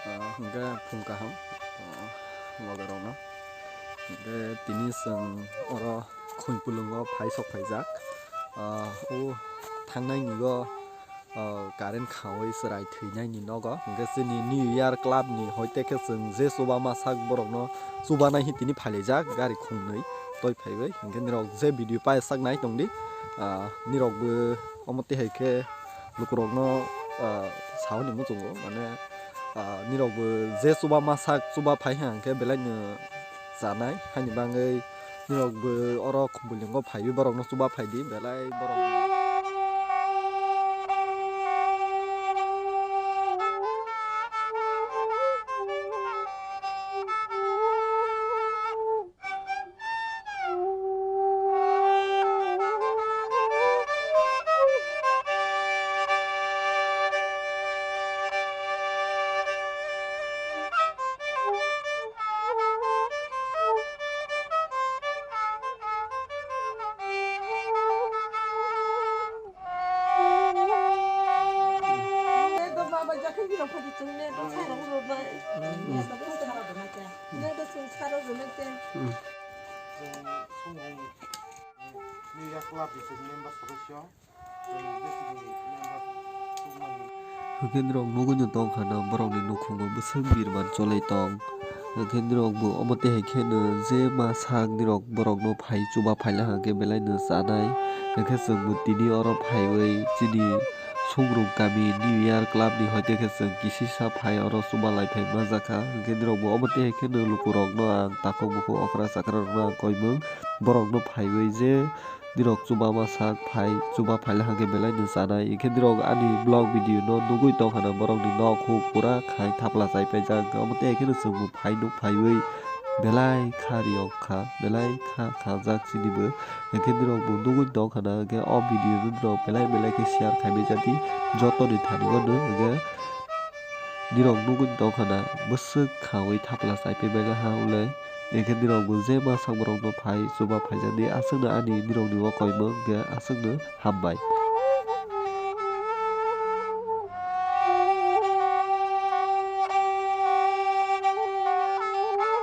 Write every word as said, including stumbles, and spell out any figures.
Ah, hwnkhe phung kaham, ah, logarokno. Hwnkhe tini chwng oro Khumphulwngo phai sok phaijak. Ah, o thangnai nigo, ah, current khaui chwrai thwinaini nogo. Hwnkhe chini New Year Club ni hoite khe chwng je chubama sak borokno chubanai hi tini phailaijak gari khungnwi toi phaiwi. Hwnkhe nirok je video paisaknai tongdi. Ah, nirokbo omo tihai khe lukurokno, ah, sauni muchungo, mane, ah, nirokbo je chubama sak chuba phai hwnkhe belaino chanai, haini bagwi nirokbo oro Khumphulwngo phaiwi borokno chuba phaidi, belai borok. Hwnkhe norok nugwi no tongkha na borokni nukhungo bwswk birman cholai tong. Hwnkhe norokbo omo twi hai kheno je ma sak norok borokno phai chuba phaila hwnkhe belaino chanai. Hwnkhe chwngbo tini oro phaiwi chini Sumrung kami New Year Club ni hoite khe chwng kisisa phai oro chuba lai phai manjakha. Hwnkhe norokbo omo twi hai kheno lukurokno ang takhuk bukhuk okra chakra rokno ang koimung borokno phaiwi je norok chubama sak phai, chuba phaila hwnkhe belaino chanai. Hwnkhe norok ani vlog video no nugwi tongkha na borokni nok huk pura khai thapla chai paijak. Omo tei haikhe no chwngbo phai nuk phaiwi belai kha riyok kha, belai kha khangjak chinibo. Hwnkhe norokbo nugwi tongkha na hwnkhe o video no norok belai belai khe share khaibai jadi jotoni thani o no hwnkhe norok nugwi tongkha na bwswk khaui thapla chai paibai laha wngwi. Hwnkhe norokbo je ma sak borokno phai chuba phaijani aswkno ani norokni o koimung hwnkhe aswkno hambai.